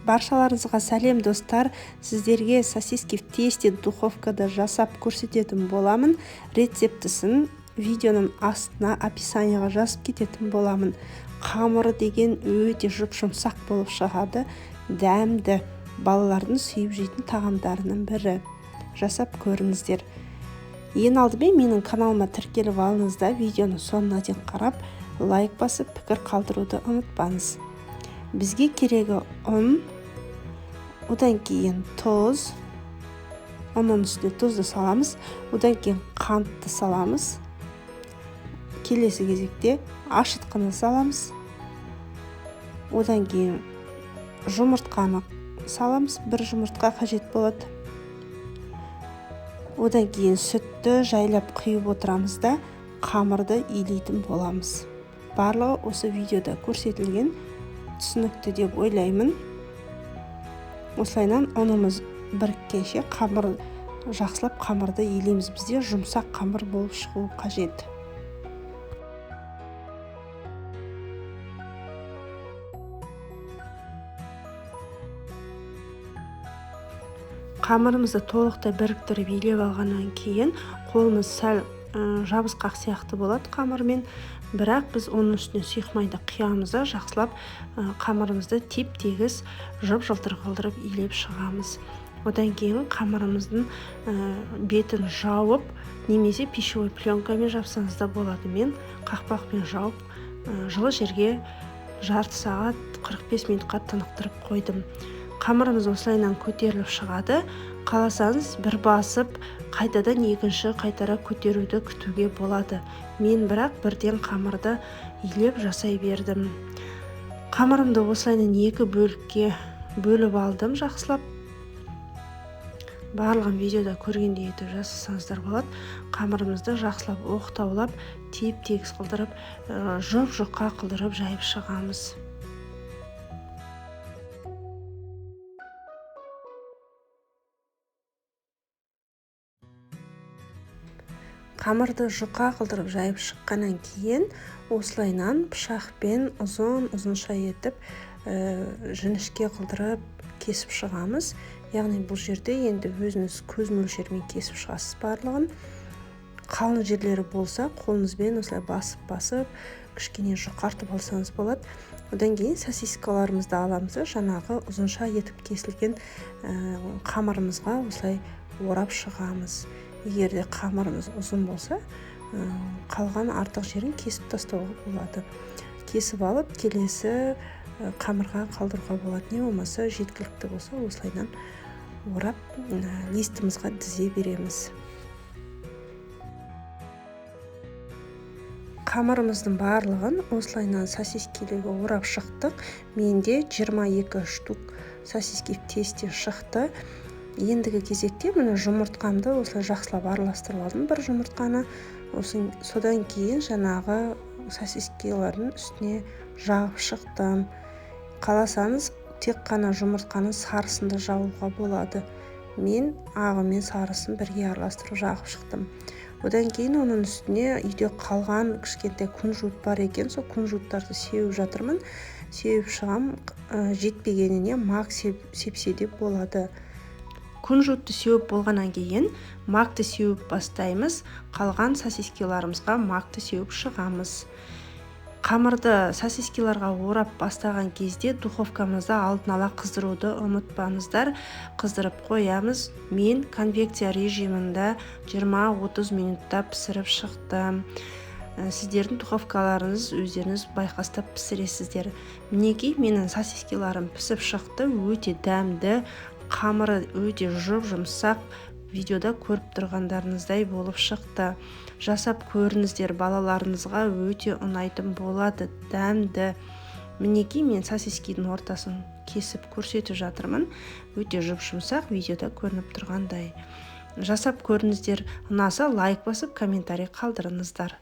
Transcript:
Баршаларыңызға сәлем, достар! Сіздерге сосиски в тесте духовкада жасап көрсететін боламын. Рецептісін видеоның астына, описанияға жазып кететін боламын. Қамыры деген өте жұп-жұмсақ болып шығады, дәмді, балалардың сүйіп жейтін тағамдарының бірі. Жасап көріңіздер. Ең алдымен менің каналыма тіркеліп алыңыз да, видеоны соңына дейін қарап, лайк басып, пікір қалдыруды ұмытпаңыз. Бізге керегі ұн, одан кейін тұз, ұнның үстіне тұзды саламыз, одан кейін қантты саламыз. Келесі кезекте ашытқыны саламыз. Одан кейін жұмыртқаны саламыз, бір жұмыртқа қажет болады. Одан кейін сүтті жайлап құйып отырамыз да, қамырды илейтін боламыз. Барлығы осы видеода көрсетілген, түсінікті деп ойлаймын. Осылайынан ұнымыз біріккенше қамыр жақсылап қамырды илейміз. Бізде жұмсақ қамыр болып шығуы қажет. Қамырымызды толықтай біріктіріп илеп алғаннан кейін қолымыз сәл жабысқақ сияқты болады қамырмен, бірақ біз оның үстіне сұйық майды құямыз да, жақсылап қамырымызды теп-тегіс жып-жылтыр қылдырып илеп шығамыз. Одан кейін қамырымыздың бетін жауып, немесе пищевой пленкамен жапсаңыз да болады. Мен қақпақпен жауып, жылы жерге жарты сағат 45 минутқа тынықтырып қойдым. Қамырымыз осылайынан көтеріліп шығады. Қаласаңыз бір басып, қайтадан екінші қайтара көтеруді күтуге болады. Мен бірақ бірден қамырды илеп жасай бердім. Қамырымды осылайынан екі бөлікке бөліп алдым жақсылап. Барлығын видеода көргендей етіп жасасаңыздар болады. Қамырымызды жақсылап оқтаулап, теп-тегіс қылдырып, жұп-жұқа қылдырып жайып шығамыз. Қамырды жұқа қылдырып жайып шыққаннан кейін осылайынан пышақпен ұзын-ұзынша етіп, жіңішке қылдырып кесіп шығамыз. Яғни бұл жерде енді өзіңіз көз мөлшерімен кесіп шығасыз барлығын. Қалың жерлері болса, қолыңызбен осылай басып-басып, кішкене жұқартып алсаңыз болады. Одан кейін сосискаларымызды аламыз да, жаңағы ұзынша етіп кесілген қамырымызға осылай орап шығамыз. Егер де қамырымыз ұзын болса, қалған артық жерін кесіп тастауға болады. Кесіп алып, келесі қамырға қалдыруға болады. Не болмаса жеткілікті болса, осылайынан орап, листімізға тізе береміз. Қамырымыздың барлығын осылайынан сосискелерге орап шықтық. Менде 22 штук сосиски в тесте шықты. Ендігі кезекте міне жұмыртқамды осылай жақсылап араластырып алдым, бір жұмыртқаны. Содан кейін жаңағы сосискелердің үстіне жағып шықтым. Қаласаңыз тек қана жұмыртқаның сарысын да жағуға болады. Мен ағы мен сарысын бірге араластырып жағып шықтым. Одан кейін оның үстіне үйде қалған кішкентай кунжут бар екен, сол кунжуттарды сеуіп жатырмын. Сеуіп шығам, жетпегеніне мак сепсе де болады. Кунжутты сеуіп болғаннан кейін макты сеуіп бастаймыз. Қалған сосискеларымызға макты сеуіп шығамыз. Қамырды сосискеларға орап бастаған кезде духовкамызды алдын ала қыздыруды ұмытпаңыздар. Қыздырып қоямыз. Мен конвекция режимінде 20-30 минутта пісіріп шықтым. Сіздердің духовкаларыңыз өздеріңіз байқастап пісіресіздер. Мінекей менің сосискеларым пісіп шықты. Өте дәмді, қамыры өте жұп-жұмсақ, видеода көріп тұрғандарыңыздай болып шықты. Жасап көріңіздер, балаларыңызға өте ұнайтын болады, дәмді. Мінекей мен сосискидің ортасын кесіп көрсетіп жатырмын. Өте жұп-жұмсақ, видеода көрініп тұрғандай. Жасап көріңіздер, ұнаса лайк басып, комментарий қалдырыңыздар.